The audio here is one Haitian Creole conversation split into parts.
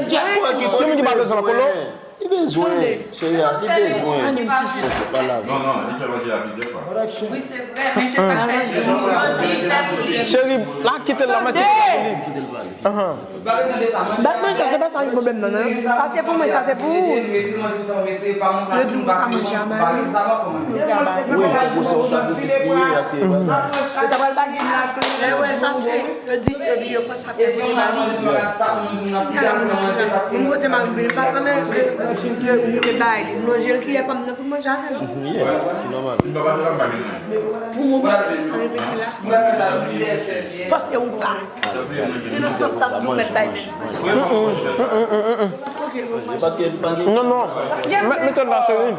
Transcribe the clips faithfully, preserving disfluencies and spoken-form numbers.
Gen moun ki pa bezwen lakolo. Li bezwen, cheri a, li bezwen. Bon, se pa la. Non, non, li fè manje la plizyè fwa. Wi, se vre, men se sa k fè yo di l fè pou li. Cheri, la, kite l la, mwen kite l la pou li. Bat manje, se pa sa ki pwoblèm nan, non. Sa se pou mwen, sa se pou ou. Yo di m pa ka manje a mari. Wi, tankou se yon sakrifis li ye, a se. Yo ta pral ba gen lakle. Lè yo wè l fache, yo di, yo di, yo pran sa pèsonèl. Mwen kote m ap vin, pa tanmen ke, ke, ke bay li. Mwen jel kiyè pa m nan pou manje avè l. Yeah, ki nòmal. Pou mwen, mwen, mwen, mwen, fòse ou pa. Se nan sans sa m di w mèt bay Benz manje. Non, non. Mèt mete l la, cheri.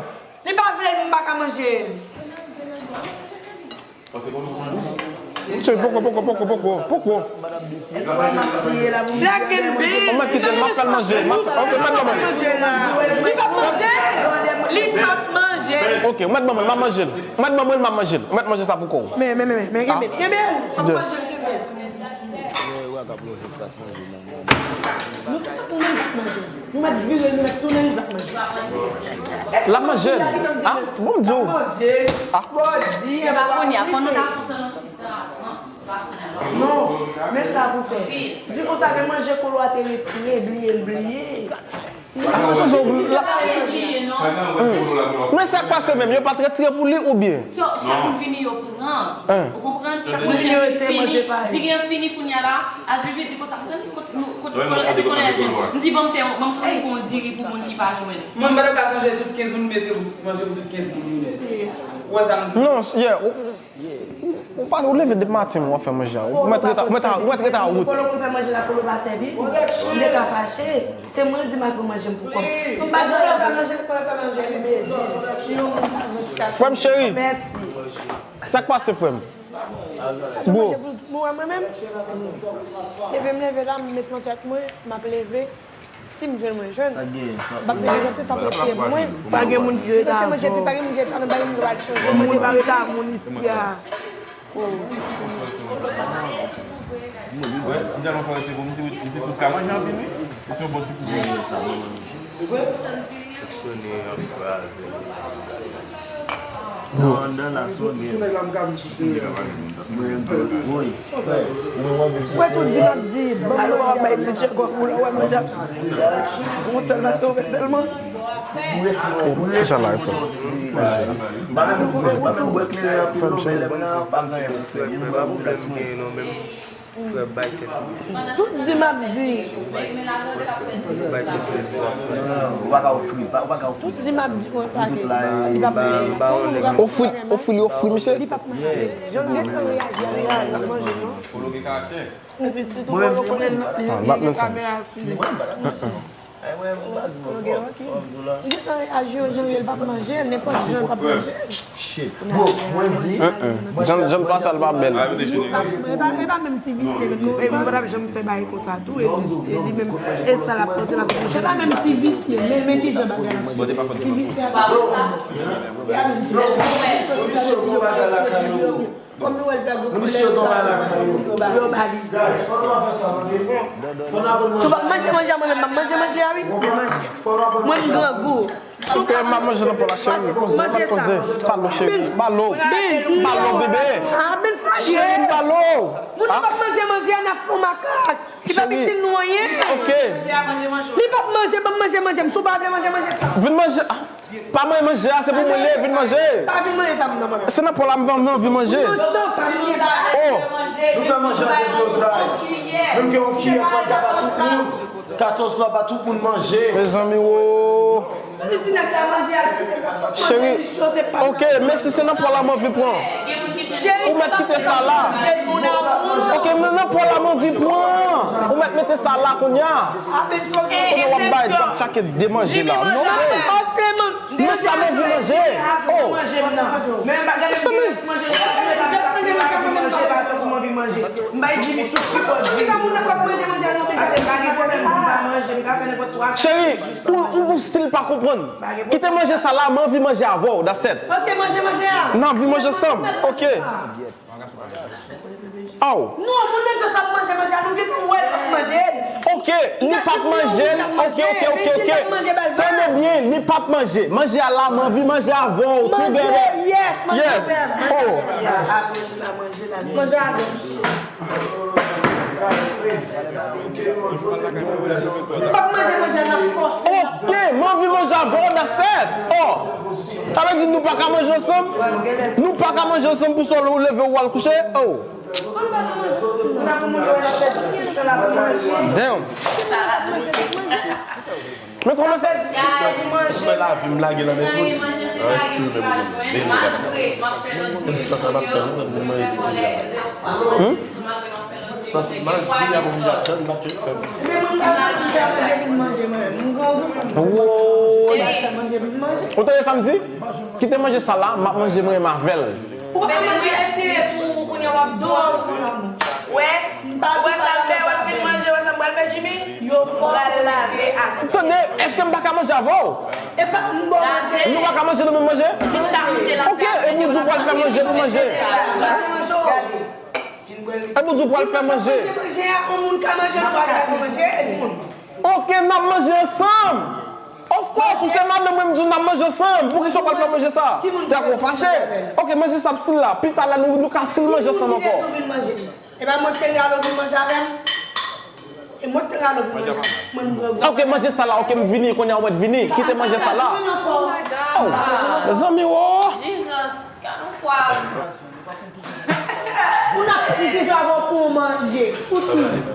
Li pa vle, m pa ka manje l. Cheri, poko, poko, poko, poko, poko. Black and beans. Ou mèt kite l, m ap fè l manje. M ap fè, ok, mèt ban mwen. Li p ap manje. Li p ap manje. Ok, mèt ban mwen, m ap manje l. Mèt ban mwen, m ap manje l. Mèt manje sa pou kò w. Men, men, men, men, men, kenbe, kenbe. Yes. Nou pa tounen l pa manje. Nou mèt vire l, nou mèt tounen l pa manje. L ap manje l. Ah, bon, m di w. Ah. Se pa kounye a, fò nou ta kontan nan ti tan. Non, men sa pou fè. Di konsa, men manje kolo a te retire, bliye l bliye. Men sa k pase menm, yo pa t retire pou li oubyen? So, chak moun vini, yo pran. Ou konprann? Chak moun vini, yo retire, manje pa yo. Diri an fini kounye a la, H B B di konsa, kote, kote, kote, kote, kote, m di, ban m fè, ban m fè yon diri pou moun ki pa jwenn. Mwen, m pa t ap ka sonje tout kenz moun mete manje pou tout kenz moun younè. Ou wè sa m di? Non, yeah, ou, ou, ou pa, ou leve depi maten, w ap fè manje a. Ou mèt ret a, ou mèt a, ou mèt ret a wout. Kolo konn fè manje la, kolo pa sèvi. M te ka fache. Se mwen l di m al pran manje m pou kò m. M pa gen lè fè manje, kolo fè manje li bezwen. Frè m cheri. Mèsi. Sa k pase, frè m? Bro. Mwen, mwen menm, leve m leve la, m met nan tèt mwen, m ap leve. Si m jwenn, mwen jwenn. M ap leve, tout ap retire pou mwen. Pa gen moun ki rete avè w. Manje, pi pa gen moun ki rete avè m, pa gen moun ki pral chanje. Moun pa rete avè moun isi a. Wè, m tèlman fò rete pou m di, m di pou ka manje anpil, wi. Ou se yon bon ti kou. Fonksyone an fraz. Nan anndan la, sonnen. Mwen menm tou, wi. Frè, mwen menm tou. Wè tout di m ap di, ban m manje a. Bay ti Djego koulè, wè manje ap sou yon sèl pase ouvè sèlman. Kisa la, frè? Pa menm, pa menm bwè kleren anpil non, men lè mwen pa gen anyen pou fè. Frè, bay tèt ou. Tout di m ap di. Bay tèt ou. Ou pa ka ofri, ou pa ka ofri. Tout di m ap di konsa ke li p ap manje. Ofri, ofri, li ofri misye. Li p ap manje. Jan l gentan reyaji a, reyaji, l ap manje, non. Epi sitou, mwen menm, se mwen. Li gen kamera sou li. Ou gen, ok. Li gentan reyaji yon jan, li p ap manje, nenpòt jan l p ap manje. Shit. Bon, mwen di. Jan, jan l pase a, l pa bèl. E pa, e pa menm ti visye, men konsa. Mwen pa t ap janm fè bagay konsa tou, e li menm, e sa l ap panse, l ap fè. Se pa menm ti visye, men, men kijan bagay la ti visye a, sa. E a menm ti visye. Kòm nou wè l fè gwo koulè, misye tonbe la, pou yo ba li. Si w p ap manje manje a, mwen menm m ap manje manje a, wi. Mwen, m grangou. Si w kwè m ap manje nan pòl la, cheri, poze, poze, poze. Balo, cheri, balo. Balo, bebe. Cheri, balo. Moun nan p ap manje manje a, n ap fè makak. Li pa pitit nou anyen. Ok. Li p ap manje, ban m manje manje m. Si w pa vle manje, manje sa. Vin manje. Pa manje manje a, se pou mwen li ye, vin manje. Pa vin manje pa m nan manje. Se nan pòl la m anvi manje. Oh. Nou fè manje an deblozay. Menm gen yon kiyè fò l ta ba tout moun. Katòz fwa pa tout moun manje. Mezanmi, wo. Cheri, ok, men si se nan pòl la m anvi pran. Ou mèt kite sa la. Ok, men nan pòl la m anvi pran. Ou mèt mete sa la kounye a. Kounye a w ap bay, w ap tchake de manje la. Non, men. Men sa m anvi manje. Oh. Mezanmi. Cheri, ou, ou, ou still pa konprann. Kite manje sa la, m anvi manje avè w, that's it. Ok, manje manje a. N anvi manje ansanm, ok. Oh. Non, moun nan just ap manje manje a, nou gentan wè l p ap manje l. Ok, li p ap manje l. Ok, ok, ok, ok. Tande byen, li p ap manje. Manje a la, m anvi manje avè w. Manje, yes, manje avè m. Yes. Oh. Manje avè m. Li p ap manje manje a, n ap fòse. Ok, m anvi manje avè w, that's it. Oh. Sa vle di nou pa ka manje ansanm? Nou pa ka manje ansanm pou sa w leve w al kouche? Oh. Damn. Men kòman sa? Mwen lavi m lage nan men tout. Tout men moun. Veye nou gason. Sa sa m ap fè, nou fè moun manje ti ti. Hmm? Sa se mal di a pou m ap tann, m ap tann fè. Ou tande sa m di? Kite manje sa la, m ap manje mwen menm avè l. Ou pa ka manje. Ou retire pou ou kounye a w ap di w ap. Wè, ou wè sa m fè, w ap vin manje, wè sa m pral fè, Jimmy? Yo fò. Pral lave asyèt. Tande, èske m pa ka manje avè w? E pa m bon manje. Nou pa ka manje nan menm manje? Se chak kote l ap fè asyèt. Ok, epi w di w pral fè manje pou manje. Manje, manje, o. Epi w di w pral fè manje. Manje, manje a, yon moun ka manje, nou pa ka manje. Ok, n ap manje ansanm. Of course, ou se madanm mwen, m di w n ap manje ansanm. Poukisa w pral fè manje sa? Tèk ou fache. Ok, manje sa ap still la. Pita la, nou, nou ka still manje ansanm ankò. E pa mwen ki te rale w vin manje avè m? E mwen ki te rale w vin manje avè m? Mwen, m pran gwo. Ok, manje sa la. Ok, m vini. Kounye a w mèt vini. Kite manje sa la. Oh, mezanmi, wo. Jesus, gad yon pwav. Moun ap fè disizyon avè w pou w manje. Pou ki?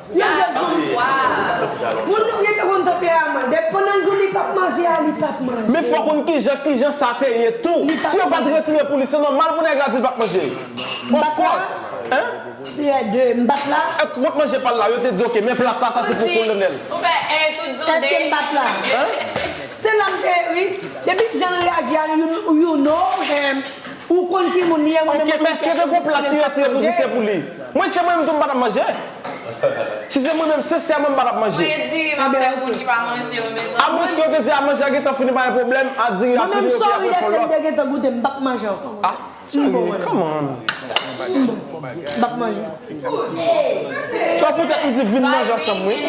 Yo jwe zon. Moun yo te konn tanperaman. Depi pandan l di w li p ap manje a, li p ap manje. Men fò konn kijan, kijan sa te ye tou. Si yo pa t retire pou li, se nòmal pou nèg la di l p ap manje. Of course. Hein? Se de, m bat la. Kot manje pa l la? Yo te di, ok, men plat sa, sa se pou kolonèl. Ou fè en tout de. Èske m bat la? Hein? Se la m te, wi. Depi jan l reyaji a, you, you know him. Ou konn ki moun li ye, mwen menm. Ok, men èske te gon plat ki retire pou di se pou li? Mwen, se mwen menm tou m pa t ap manje. Si se mwen menm, sensèman, m pa t ap manje. Mwen di, m ap fè moun ki pa manje, wi, mezanmi. Amwenske yo te di a manje a gentan fini, pa gen pwoblèm, a diri a fini, ok, apre fò lòt. Mwen menm, sorry, lè se m te gentan goute, m p ap manje ankò. Ah, cheri, come on. M p ap manje. Bon, poutèt m di vin manje ansanm, wi.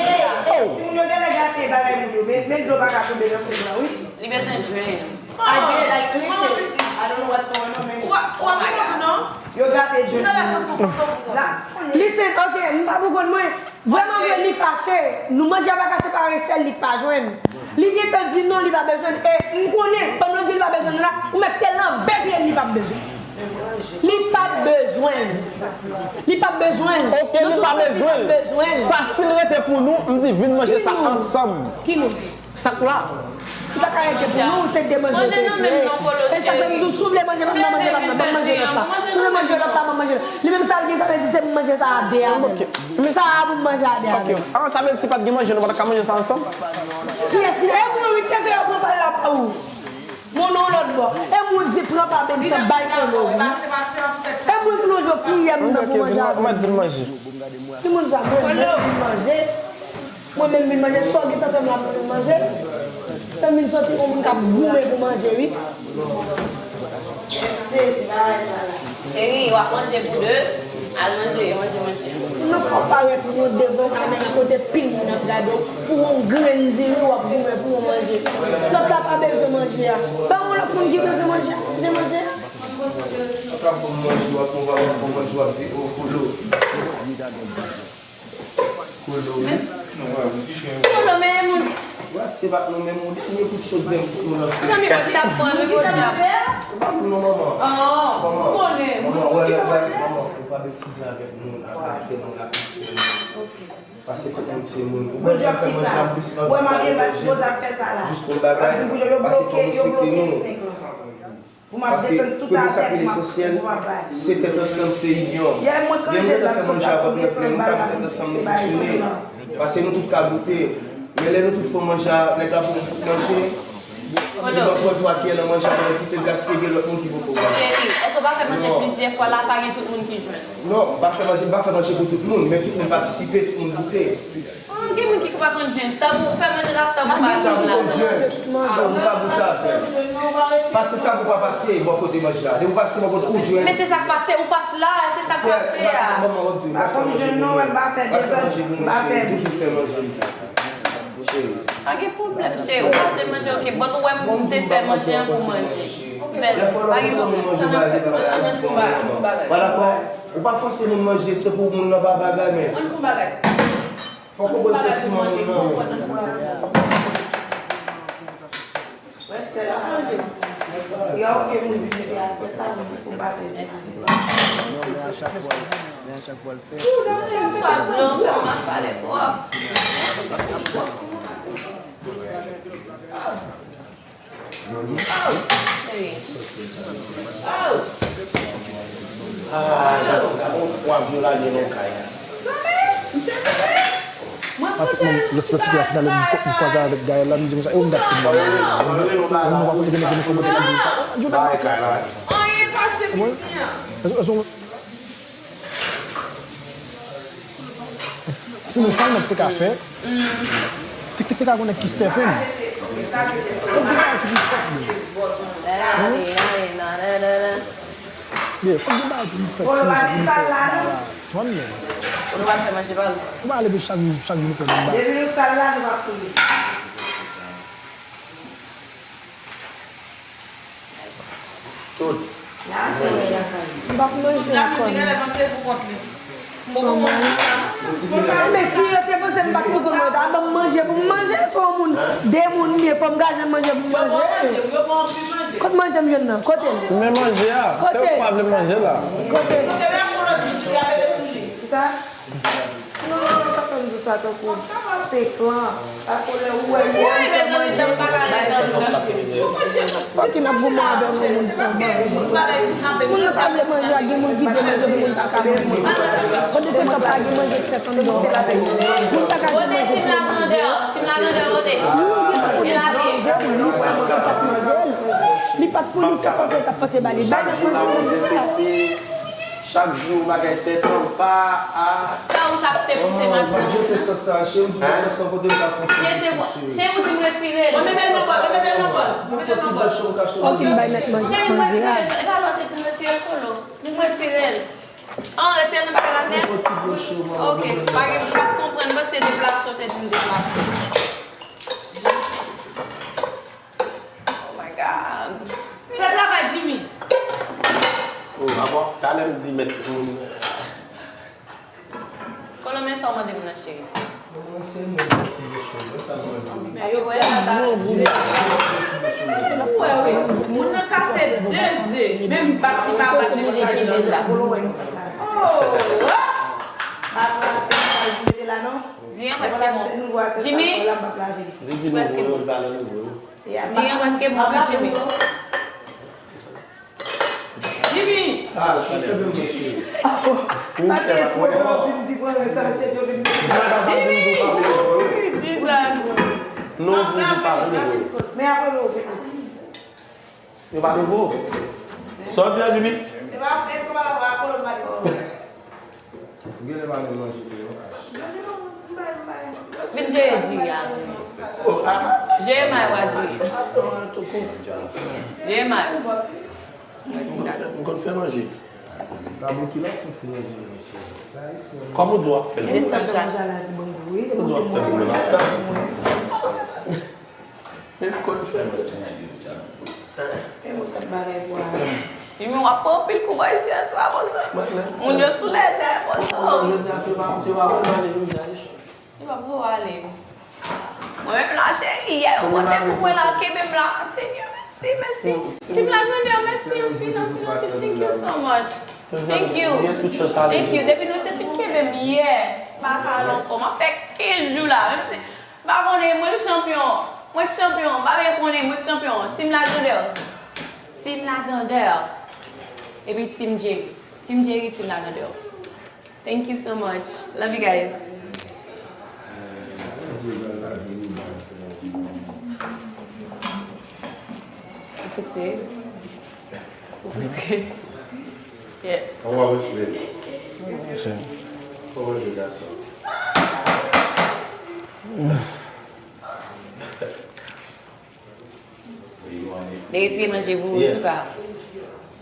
Oh. Timoun yo genlè gate bagay moun yo, men, men dlo pa ka tonbe nan senk lan, wi. Li bezwen jwenn. I get it, I clean it. I don't know what's going on, man. Ou ap, ou ap konn tou non? Yo gate jwenn. Listen, ok, m pa pou kont mwen. Vrèman vre, li fache. Nou manje a pa ka separe sèl li k pa jwenn. Li gentan di non, li pa bezwen. E m konnen, pandan w di li pa bezwen la, ou mèt te lanbe pye l, li p ap bezwen. Li p ap bezwen. Li p ap bezwen. Ok, li pa bezwen. Sa still rete pou nou, m di vin manje sa ansanm. Ki nou? Sa k la? Li pa ka rete pou nou, se de manje yo te di. E sa fè m di w, si w vle manje pa m nan, manje pa m nan, ban m manje lòt la. Si w vle manje lòt la, ban m manje lòt. Li menm sa l gen, sa vle di se pou manje sa a de avè l. Sa a pou m manje a de avè l. Ah, sa vle di si pa t gen manje, nou pa t ka manje sa ansanm? Kiyès ki, e moun wi, kiyès ki pran pa l la pa ou? Moun nan lòt bò. E moun di pran pa Benson bay kono wi. E moun plonje kiyè m nan pou manje avè m. Ki moun sa? Mwen menm vin manje. Mwen menm vin manje, sa w gentan fè m la pou vin manje? Sa m vin santi yon moun k ap goumen pou manje, wi. Cheri, w ap manje pou de, al manje, manje, manje. Nou pa parèt nou devan kamera kote pil moun ap gade w, pou yon grenn diri w ap goumen pou yon manje. Lòt la pa bezwen manje a. Ba yon lòt moun ki bezwen manje a, manje manje a. Sa k ap bon manje, w ap pran, w ap pran manje, w ap di, "Oh, Kolo." Kolo, wi. Kolo, men moun. Wè, se pa nou menm, moun dènye kout sot menm pou nou nan. Zanmi, kote l ap pran nou, kote l ap fè a? Se pa pou nou, manman. Ah, manman, ou konnen, moun, moun ki fè manman, ou pa betize avèk moun, ak atè moun, ak respè moun. Paske tout moun se moun. Ou wè, jan fè manje a plis anvi pa manje. Jis pou bagay. Paske fò nou respekte nou. Paske premye sa k pi esansyèl, se tèt ansanm, se inyon. Lè nou gentan fè manje a vant nou plen, nou ka di tèt ansanm nou fonksyone. Paske nou tout ka goute. Men lè nou tout fè manje a, nèg la pou nou tout manje. Li pran twa kiyè nan manje a, men kite l gaspiye, gen lòt moun ki poko manje. Cheri, èske w pa fè manje plizyè fwa la, pa gen tout moun ki jwenn? Non, m pa fè manje, m pa fè manje pou tout moun, men tout moun patisipe, tout moun goute. Ah, gen moun ki pa konn jwenn. Sa pou fè manje la, sa pou pa jwenn la. Sa pou konn jwenn. Sa pou pa goute avè l. Paske Sa pou pa pase bò kote manje a. Depi w pase bò kote ou jwenn. Men se sa k pase, ou pa t la, se sa k pase a. Manman w ap di w pa fè manje pou mwen. Pa fè manje pou mwen, cheri. Toujou fè manje m. Cheri. Pa gen pwoblèm, cheri. Ou pa vle manje, ok. But ou wè m te fè manje an pou manje. Men, pa gen pwoblèm. Ou pa fòse moun manje, se pou moun nan pa bagay, men. Ann fè yon bagay. Fòk ou konn santiman moun nan, men. Wè, sèl ap manje. Yo, oke, moun vin mete asyèt la, men pou pa fè sa. Ou dòmi m swa dlo, fè m ap pale twòp. Ah, gade yon pwa vyo lage nan kay la. Pratikman, lòt, lòt site a, finalman, m kwa-, m kwaze avèk Gaël la, m di konsa, e ou m gad pou mwen. Ou nou pa konn gen nèg ki kòmante sou sa. Anyen pase pisi an. Sinon, sa nèg te ka fè, te, te, te ka konnen ki step in. Fòk gen bagay ki vin fèt, bro. Yeah, fòk gen bagay ki vin fèt, ti mesye, ki vin fèt. Twann men. Ou nou pral fè manje pa l. Ou pa ale pou chak jou, chak jou nou fè menm bagay. Depi nou sal la, nou pa kouri. Tout. M p ap manje ankò non. Men si yo te panse m pa t pou kont mwen, yo ta ban m manje pou m manje. Se yon moun, de moun m ye, fò m ka jwenn manje pou m manje. Kot manje m jwenn nan? Kote l? Men manje a, se ou pa vle manje la. Kote? Sa? Non, non, non, sa fè m di w sa tankou se plan. Paske lè ou wè yo, se manje. Fòk n ap goumen avè nou, moun fè manje. Moun nan pa vle manje a, gen moun ki vle manje, gen moun pa ka manje. Pandan se tan pa gen manje k fèt anndan. Moun pa ka gen manje pou manje. Li pa t pou li, se konsa l t ap fòse ba li. Bay nèg manje pou manje a. Chak jou, bagay tèt anba a. Sa ou sa te pouse maten an? Jete sòs sa, cheri, m di sòs nan kote m ka fè. Jete, cheri, ou di m retire l. Mwen mete l nan bòl, mwen mete l nan bòl, mwen mete l nan bòl. Ok, m bay nèt manje, manje a. Cheri, m retire l, e pa lè w te di m retire kolo. M retire l. An, retire l nan bagay la nèt. Ok, pa gen, m pa t konprann, m panse deplase, w te di m deplase. Oh my God. Fè travay, Jimmy. Oh, a bon, talè m di mèt moun. Kolonmen sa w mande m nan, cheri. Mwen se mwen ki ti mesye, mwen sa m mande. Men yo wè la ta. Ou wè, wi. Moun nan kase de ze, menm bat li pa bat li pa kite sa. Oh, ah. Di an prèske bon. Jimmy, prèske bon. Di an prèske bon, wi, Jimmy. Jimmy! Ah, kenbe m, mesye. Paske si yo vin di pran sa, se yo vin di. Jimmy! Jesus! Non, non, non, non. Men apre nou, pitit. Yo pa nouvo. Sa w di a, Jimmy? E pa, e pa, pa, pa, pa, pa, pa. Ou genlè pa menm manje tou non. Vin jere diri a, Jimmy. Jere may wa diri. Jere may. M konn fè manje. Sa bouki la fouti manje, mesye. Kòman w di w ap fè l? Kòman w di w ap fè l? Men m konn fè manje. E mwen k ap bagay pou ale. Jimmy, w ap pran anpil kou bò isi aswè a, bozo. Moun yo sou lè nè, bozo. Jodi a, si yo pa, si yo pa pran manje jodi a, e chans. Li p ap voye ale. Mwen menm la, cheri, yè yo pote pou mwen la, kenbe m la. Senyè, mèsi, mèsi. Team La Grandeur, mèsi anpil, anpil, anpil. Thank you so much. Thank you. Thank you. Depi nou te fin kenbe m yè, m pa ka al ankò. M ap fè kenz jou la, menm si M pa konnen, mwen k chanpyon. Mwen k chanpyon. M pa byen konnen, mwen k chanpyon. Team La Grandeur. Team La Grandeur. Epi Team Jerry. Team Jerry, Team La Grandeur. Thank you so much. Love you guys. Ou fristre? Ou fristre? Yeah. Kòman w ap rejwe? Kòman w ap rejwe gason? Li retire manje pou ou, Souka.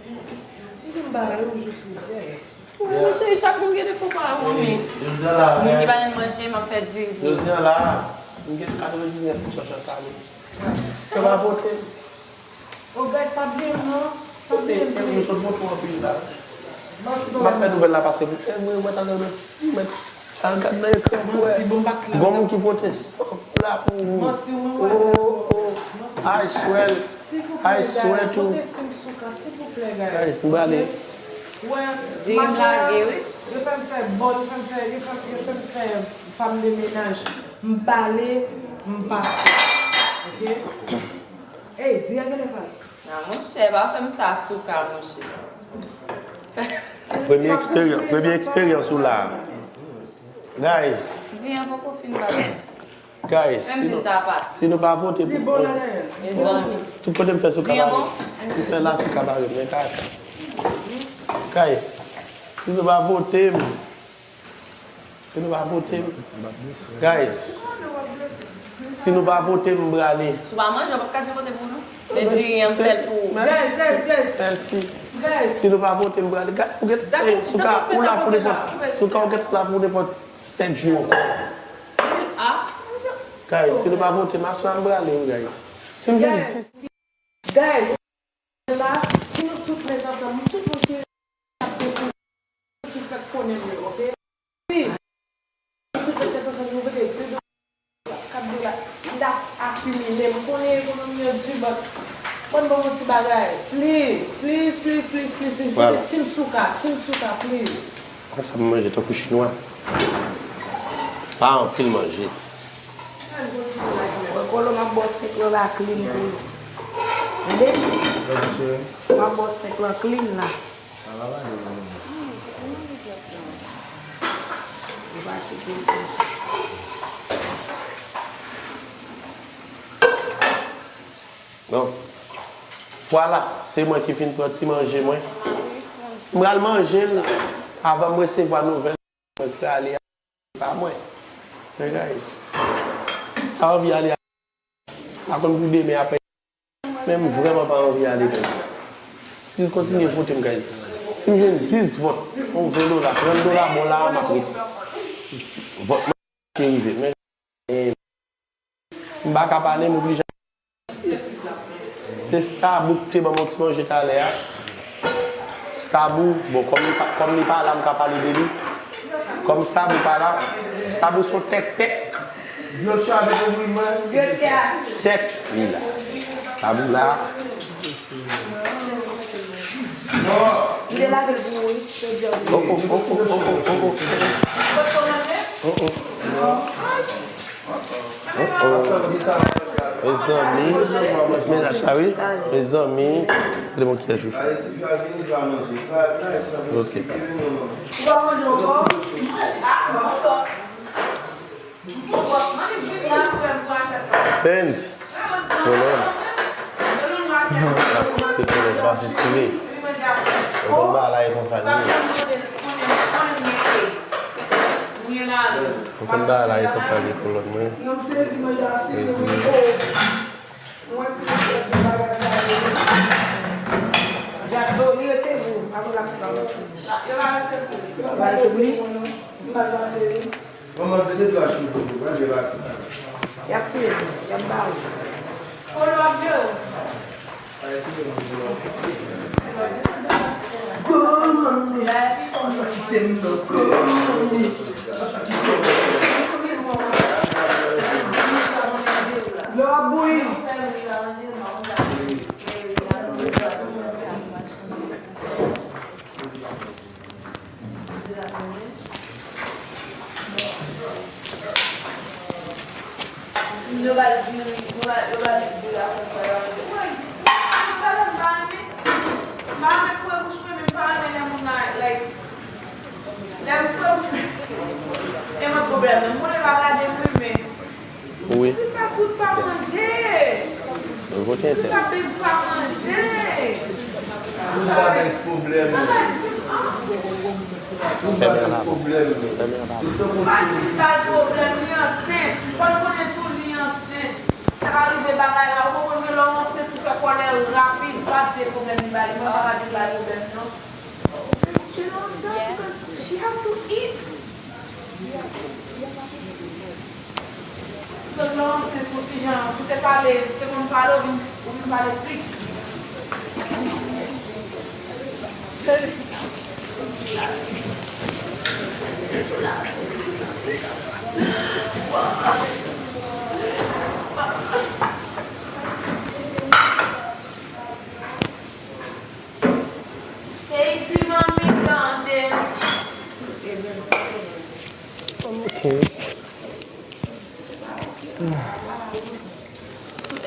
M di m pa wè ou jis rizè. Wi, monchè, chak moun gen defo pa yo, men. Jodi a la, moun ki pa janm manje, m ap fè diri pou yo. Jodi a la, m gen katrevendiznèf pousan chans sa, men. Yo pa vote m. Oh, guys, pa bliye m non. Pa bliye m, please. Yo sot vote w anpil la. M ap fè nouvèl la pase pou mwen, mwen ta nan mèsi, mwen al gad nan ekran pou wè. Gon moun ki vote san dola pou ou. Oh, oh. I swear. I swear to. Vote Team Souka, silvouplè, guys. Guys, m prale. Diri m lage, wi. Yo fè m fè bòl, yo fè m fè, yo fè, yo fè m fè fanm de menaj. M pale, m pase. Ok? Ey, di a gen lè pale. Nan, monchè, pa fè m sa, Souka, monchè. Premye eksperyans, premye eksperyans ou la. Guys. Di an poko fin pale. Guys, si nou, si nou pa vote pou mezanmi, tout kote m fè Souka bare, m fè la Souka bare, men kaka. Guys, si nou pa vote m, Si nou pa vote m, guys, si nou pa vote m, m prale. Si w pa manje, w p ap ka di vote pou nou. Men diri an m fè l pou ou. Mèsi. Mèsi. Si nou pa vote m, m prale. Gad, ou gen, eh, Souka, ou la pou nenpòt, Souka, ou gen la pou nenpòt sèt jou ankò. Guys, si nou pa vote m, aswè a m prale, wi, guys. Si m jwenn dis. Guys, la, si nou tout met ansanm, tout moun ki ap dekouvri, ki fèk konnen m yo, ok? Si nou tout met tèt ansanm, nou vle de dola, kat dola, l ap akimile. M konnen ekonomi yo di, but, ban m ba w yon ti bagay. Please, please, please, please, please, please. Vwala. Team Souka, Team Souka, please. Konsa m manje tankou chinwa. Pa anpil manje. Mwen, Kolo, m ap ba w senk lan la clean pou ou. Tande? M ap ba w senk lan clean la. Ou pa kite l konsa. Bon. Vwala, se mwen ki fin pran ti manje mwen. M pral manje l avan m resevwa nouvèl mwen prale a. Pa mwen. Men guys, m pa anvi ale a, pa konn pou demen apre. Men m vrèman pa anvi ale, guys. Still kontinye vote m, guys. Si m jwenn dis vòt, yon ven dola, trant dola, bon la a, m ap rete. Vòt mwen te rive. Men, m pa ka pale, m oblije. Se Stabou ki te ban m yon ti manje talè a. Stabou, bon, kòm li pa, kòm li pa la, m ka pale de li. Kòm Stabou pa la, Stabou se yon tèktèk. Tèk li la. Stabou la. Oh, oh, oh, oh, oh, oh. Oh, oh. Oh, oh. Mezanmi, mennaj la, wi. Mezanmi, gade bon kiyès chouchou. Ok. Benz. Kolòn. Stay kolòn, pa fè style. Ou konn bagay la e konsa li ye. Ou konn bagay la e konsa li ye, kolòn mwen. Mezi. Manman, de de twa chou pou nou, mwen, de bati. Y ap fini, y ap ba ou. Kolo ap de ou. Kolo ap de ou. Kolo ap de ou. Kolo ap de ou. Kolo ap de ou. Kolo ap de ou. Lè w ap bouyi. Yo ba l diri, yo ba, yo ba l diri a konsa, yo ba l diri. Mwen, mwen pa renmen, mwen pa renmen foure bouch mwen, men m pa renmen lè moun nan, like, lè m foure bouch mwen, e mwen pwoblèm nan. M konnen pa gade m, wi, men Wi. Poukisa tout pa manje? Poukisa Benz pa manje? Ou pa bay pwoblèm. Ou pa bay pwoblèm. Ou pa bay pwoblèm, li ansent. Fò l konnen tou li ansent. Sa ka rive bagay la, ou konprann ke lè w ansent, ou fè kòlè ra. Pale, ou te konn pale, ou vin, ou vin pale plis. Hey, ti manmi, tande. Ok.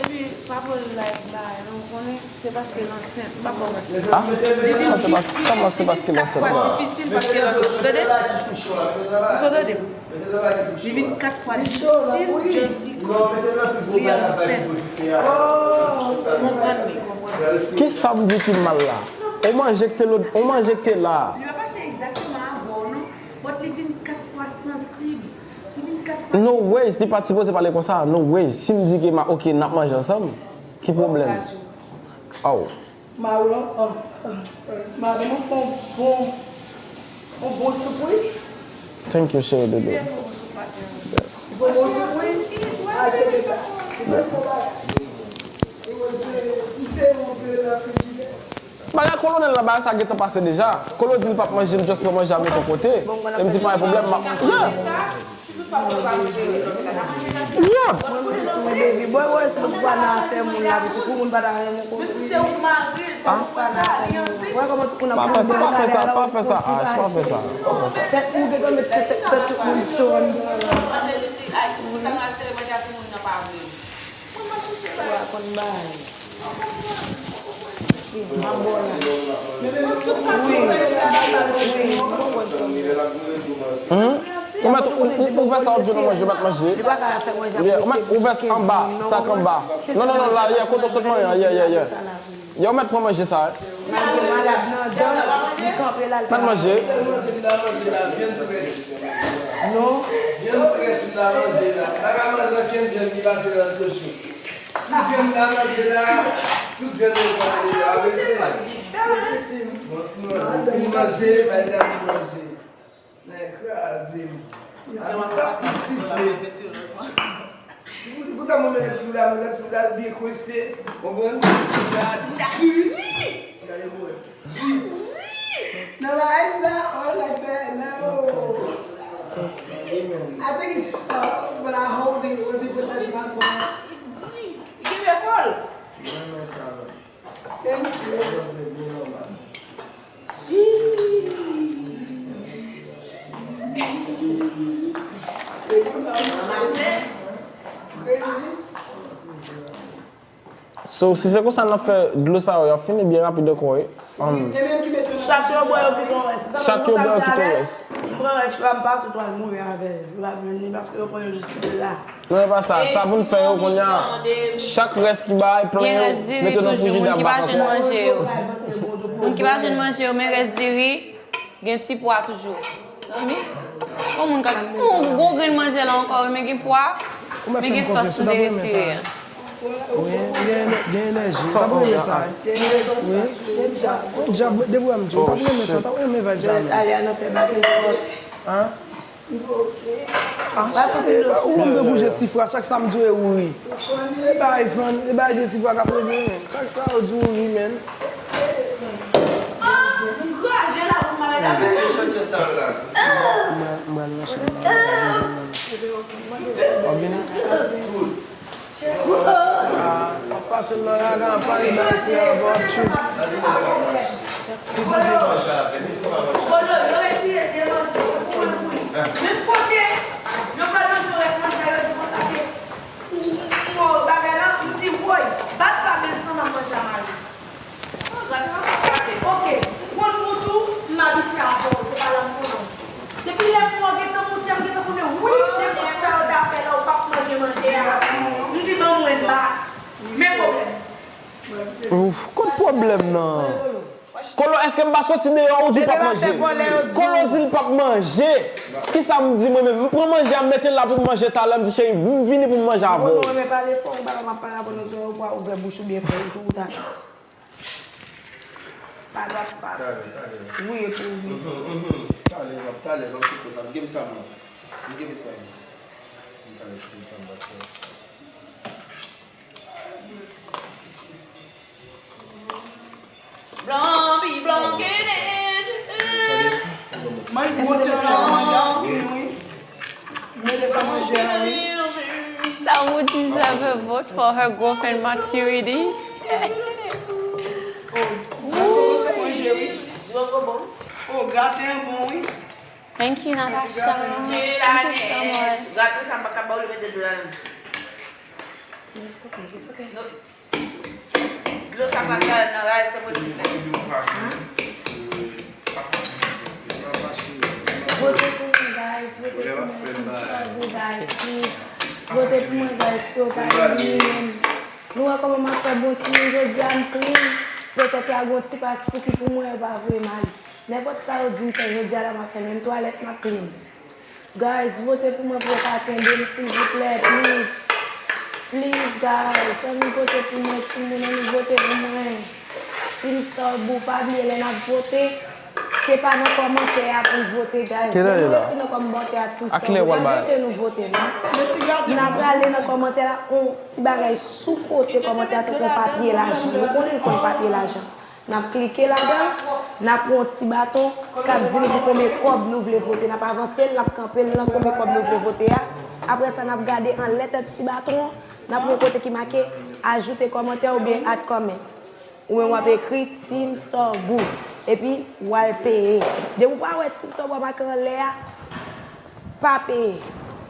Epi, pa pran live la, non, ou konnen, se paske l ansent, m pa ba w manti. Ah? Kòman se pas-, kòman se paske l ansent la? Difisil paske l ansent. Ou tande? Ou tande? Li vin kat fwa difisil just because li ansent. Ou konprann li, konprann. Kisa m di ki mal la? On manje ki te lòt, on manje ki te la. Li pa mache egzakteman avè w, non. But li vin kat fwa sansib. Li vin kat fwa. No ways, li pa t sipoze pale konsa. No ways. Si m di ke ma, ok, n ap manje ansanm, ki pwoblèm? Oh. Marilyn, um, um, sorry. Marilyn, mwen fè yon bon, yon bon soup, wi. Thank you, cheri doudou. Fè yon bon soup, patnè. Fè yon bon soup, wi. Ay, se beta. Li fè yon bagay. It was good. Li fè yon good nan frijidè. Bagay kolonèl la, bagay sa gentan pase deja. Kolo di l p ap manje, m just pran manje a mete kote. E m di pa gen pwoblèm, m ap, yeah. Yeah. Mwen, mwen, mwen, baby boy, wè, se pou pa nan afè moun la, pou moun pa ta renmen konnen. Ah? Wè kòman tout moun ap. Pa fè sa, pa fè sa, pa fè sa, Ash, pa fè sa, pa fè sa. Tèt nou gentan met tèt, tèt, tèt tout moun cho anndan la. Wè, konn bay. Hmm? Ou mèt ou, ou, ou ouvè sa w ap jwenn nan manje, ou mèt manje. Yeah, ou mèt ouvè anba, sak anba. Non, non, non, la, yeah, kote w sot manje an, yeah, yeah, yeah. Yeah, ou mèt pran manje sa, eh. Mèt manje. Non. Vyann frèch m ta manje la. M pa ka manje okenn vyann ki pase nan kochon. Tout vyann m ta manje la, tout vyann yo pran deja. Avè se. Bon, ti manje, fin manje, bay dam ti manje. Nèg kraze m. An tap tou sifle. Si pou, pou ta mwen menm ti la, mwen ti la byen kwense. Konprann? Ti la di. Gade bwè. Wi! Nan bagay sa, oh, like that, no. I think it's soft, but I hold it with the protection I'm going. Wi! Li gen lekòl. Mwen renmen sa, man. Thank you. Sa se byen nòmal. Crazy. So, si se konsa n ap fè dlo sa yo, y ap fini byen rapid ankò, wi. Um, Chak yo bwè yo kite yon rès. Chak yo bwè yo kite yon rès. M pran rès yo a, m pase sou twal mouri avè l. Yo pa jwenn li paske yo pran yo jis kite la. Non, e pa sa. Sa pou n fè yo kounye a. Chak rès ki bay, plen yo, mete nan frijidè, bak ankò. Gen rès diri toujou, moun ki pa jwenn manje yo. Moun ki pa jwenn manje yo, men rès diri. Gen ti pwa toujou. Wi. Yon moun ka, yon gwo grenn manje la ankò, wi, men gen pwa, men gen sòs m te retire a. Wi, gen, gen enèji. M t ap renmen sa, wi. Wi. Yon djab, depi w wè m di w, m t ap renmen sa, m t ap renmen vibe sa, men. Hein? Ah, cheri, ou konn de gout Jesifra, chak sa m di w e ou ri. E bay fann, e bay Jesifra k ap regle, men. Chak sa yo di ou ri, men. Ankouraje la pou malad la. M pral nan chanm nan. W ap vini? Ah, w ap pase m nan raga, an pale bay se ankò, w ap tchwip. Kodo, yo retire de manje pou mwen, pou li. Menm kote, yo pral manje rès manje, yo di konsa ke, ou, ou, ou, bagay la, m di, woy, bat pa bèl san m ap manje a mari. Ok, ou konn mout ou, m abitye avè w, se pa la m konnen w. Depi lè m wè w gentan moute a, m gentan konnen, wi, nenpòt sa yo ta fè la, ou p ap manje manje a. M di, ban mwen ba. Men pwoblèm. Ouf, kot pwoblèm nan? Kolo, èske m pa soti deyò ou di w p ap manje? Kolo di l p ap manje. Kisa m di mwen menm? M pran manje a, m mete l la pou m manje talè, m di, cheri, m vini pou m manje avè w. Ou renmen pale fò, ou pa ka pale avè nou, ou pa ouvè bouch ou byen fò, ou tou ou ta. Pa dwat, pa. Talè, talè. Wi, epi wi. Mhm, mhm. Talè, m ap talè, m ap sou fè sa. M gen sa, mwen. M gen sa, mwen. M talè, si m tann bat fè. Blan, pi blan ke Dejezi. Mwen monte sa manje a fini, wi. Mwen mete sa manje a, wi. Staou deserve a vote for her growth and maturity. Oh, gato kòmanse manje, wi. Oh, gato an bon, wi. Thank you, Natasha. Thank you so much. Gato sa m pa ka ba w li mete dlo ladan. It's okay, it's okay. Dlo sa pa ka nan rice, silvouplè. Vote pou mwen, guys. Vote pou mwen, Team Struggle, guys, please. Vote pou mwen, guys, ke w pa renmen. Nou wè kòman m ap fè bon timoun jodi a, m clean. Petèt y a gon ti pas Fouki pou mwen, yo pa voye m ale. Nenpòt sa yo di m fè jodi a la, m ap fè menm twalèt, m ap clean. Guys, vote pou mwen pou yo ka kenbe m, silvouplè, please. Please, guys, ann vote pou mwen, timoun, ann vote pou mwen. Team Star Boo, pa bliye lè n ap vote, se pa nan kòmantè a pou n vote, guys. Lè nou rete nan kòmantè a, Team Star Boo, pa rete nou vote, non. N ap prale nan kòmantè la, on ti bagay sou kote kòmantè a, tankou on papye lajan. Nou konnen n konn papye lajan. N ap klike ladan l, n ap pran yon ti baton k ap di nou pou konbyen kòb nou vle vote. N ap avanse l, n ap kanpe l nan konbyen kòb nou vle vote a. Apre sa, n ap gade anlè tèt ti baton an, n ap pran yon kote ki make ajoute kòmantè oubyen add comment. Ou menm w ap ekri Team Star Boo, epi w al peye. Depi w pa wè Team Star Boo ap make anlè a, pa peye.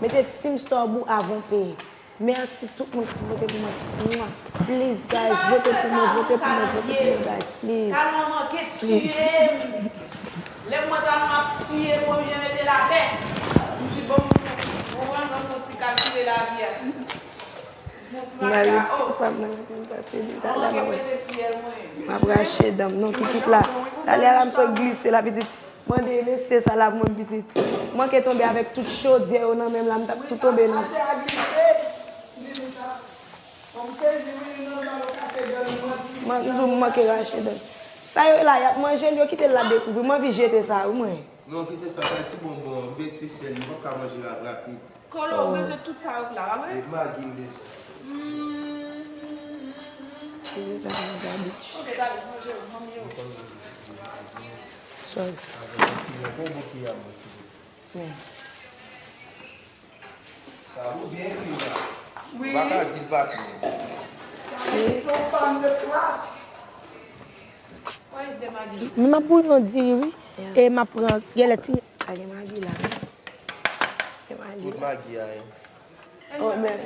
Mete Team Star Boo avan w peye. Mèsi tout moun ki vote pou mwen. Mwa. Please, guys, vote pou mwen, vote pou mwen, vote pou mwen, guys, please. Talon manke tiye m. Lè m wè Talon ap tiye, m oblije mete l atè. M di, bon, m konprann, m fè yon ti kalkile lavi a. M fè yon ti mache a, oh. M ap rache dan m, non, kikit la. Talè a la, m sot glise la, pitit. Mande mesye sa la pou mwen, pitit. Manke tonbe avèk tout chodyè yo nan men m la, m t ap tou tonbe nan. Man, m di w m manke rache dan. Sa yo la, y ap manje l, yo kite l la dekouvri. M anvi jete sa, wi, mwen. Non, kite sa, sa ti bonbon, kite ti sèl, li p ap ka manje l rapid. Kolo, ou bezwen tout sa yo k la, pa vre? E Magi m bezwen. Bezwen sa nan gabich. Ok, gade, manje yo, manmi yo. Sorry. Avèk yon bon bon kiyè mwen, silvouplè. Men. Sa ou byen ekri la. Wi. Ou pa ka di l pa klè. Wi. Yon fanm de klas. Men m ap bouyon diri, wi. E m ap pran, genlè ti. Pa gen Magi la, non. Gen Magi la. Tout Magi a, wi. Oh, men.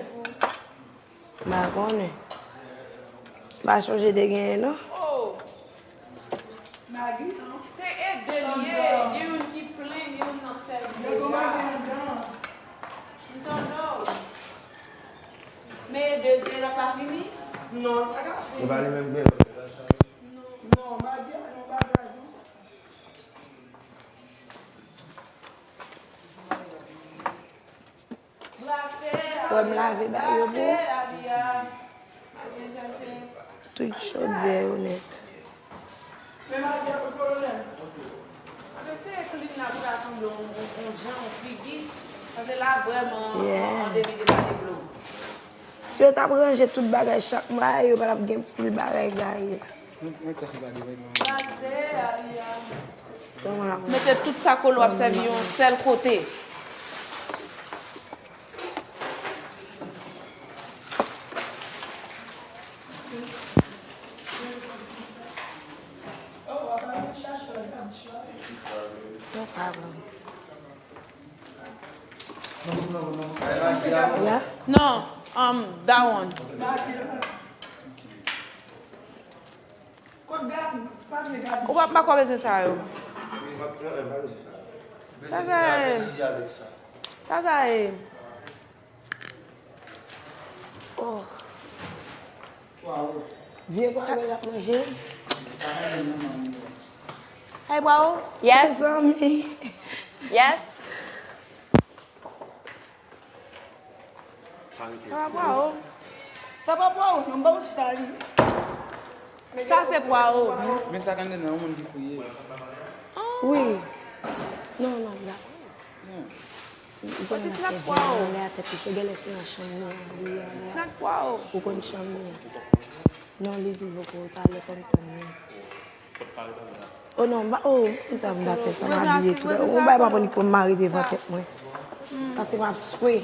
M pa konnen. M pa chonje te genyen, non. Oh. Magi, non. Te ede l ye, gen youn ki plen, gen youn nan sèvi deja. M tande w. Men ede l te lòt la fini? Non, l pa ka fini. E pa li menm gen. Non, Magi a, non, bagay, non. Wè m lave ba yo bon. Tout chodyè yo nèt. Yeah. Si yo t ap ranje tout bagay chak mwa, yo pa t ap gen pil bagay gaye la. Mete tout sa Kolo ap sèvi yon sèl kote. No problem. Yeah? No, um, that one. Ou pa, pa kwè bezwen sa yo. Sa sa ye? Sa sa ye? Oh. Vye pwaro l ap manje. Ay, pwaro? Yes. Mezanmi. Yes. Sa pa pwaro? Sa pa pwaro, non, m pa wè sa li ye. Sa se pwaro. Men sa k anndan nan yon moun ki fouye. Wi. Non, non, dakò. Ou konn nan fè vye anlè a tèt li cho, genlè se nan chanm li an li ye anlè a. Ou konn chanm li an. Non, li di poko talè tonton li. Oh non, m pa, oh, m sa m pa fè sa, m abiye tou. Yon bagay pa konn pou m mare devan tèt mwen. Pase m ap swe.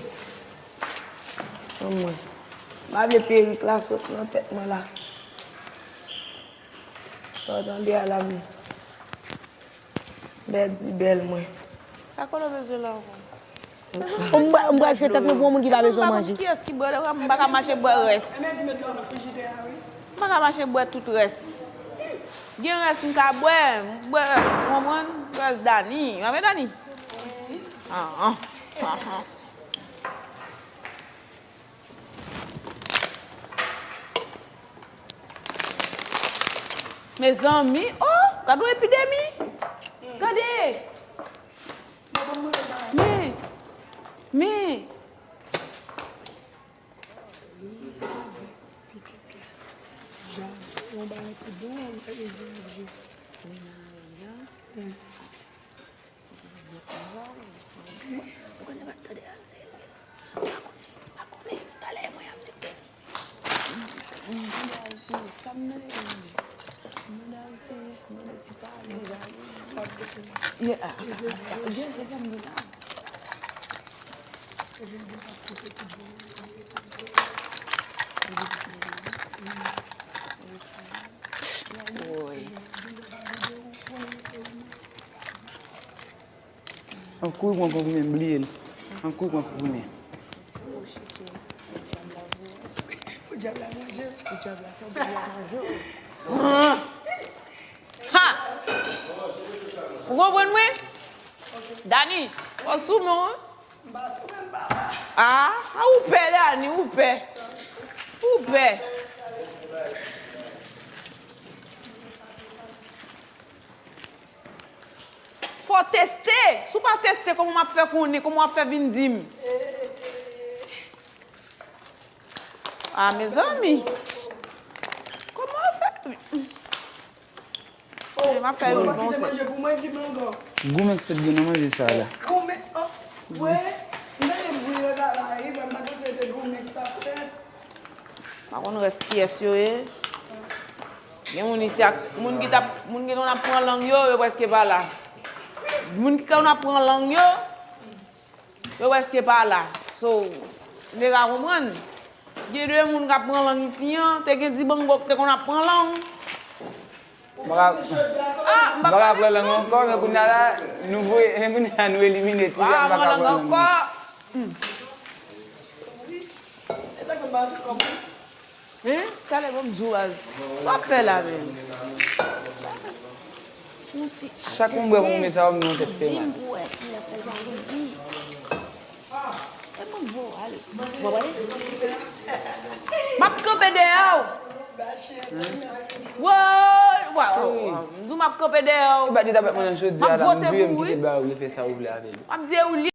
Bon, mwen. M pa vle perik la sot nan tèt mwen la. Sa w tande a la, m pèdi bèl mwen. Sa Kolo bezwen la ankò? M pral jete tèt mwen pou yon moun ki pa bezwen manje. Kiyès ki bwè, m pa ka mache bwè rès. M pa ka mache bwè tout rès. Gen rès m ka bwè, m bwè rès, ou konprann? Rès Dani. Mwen Dani. Ah, ah, ah, ah. Mezanmi, oh, gade yon epidemi. Gade. Men, men. Pitit la. Jan, yon bagay tout bon, yon bagay jan. Ou konnen m ap tande a, se, m pa konnen, m pa konnen. Talè mwen ap te pèdi. Manda al se sa m nan ye. Manda al se, manda ti pale. Yeah, ah, ah, ah, yeah, se sa m di la. Woy. An kouri pran konprimen, m bliye l. An kouri pran konprimen. Pou dyab la manje. Pou dyab la fè, pou dyab la manje. Ha! Ou konprann mwen? Dani, fò sou men w. Ah, ah, ou pè, Dani, ou pè. Ou pè. Fò teste. Si w pa teste, kòman m ap fè konnen? Kòman w ap fè vin di m? Ah, mezanmi. Kòman w fè? M ap fè yon bon sèt. Goumen sèt gen nan manje sa la. Goumen, oh, wè, m tande bri yo ta la, wi, mwen pa panse se te goumen sa fèt. Pa konn rès kiyès yo ye. Gen moun isi ak moun ki t ap, moun ki konn ap pran lang yo, yo prèske pa la. Moun ki konn ap pran lang yo, yo prèske pa la. So, nèg a konprann. Gen de moun k ap pran lang isi an, te gen Dibangò k te konn ap pran lang. M pa ka, ah, m pa ka pran lang ankò, men kounye a la, nou voye, men kounye a nou elimine ti a, m pa ka pran lang ankò. Hmm. Hein? Talè, ban m di w, baz. Sa w ap fè la menm? Yon ti chak moun bwè pou mwen sa, m gen yon tèt fè mal. Di m pou wè si l ap fè jalouzi. E mwen, bon, ale. Bon, ale. M ap kanpe dèyè w. Woy, woy, woy, woy. M di w m ap kanpe dèyè w. E pa di w t ap mwen nan jodi a la, m voye m kite l ba ou, li fè sa ou vle avè li. M ap di ou li.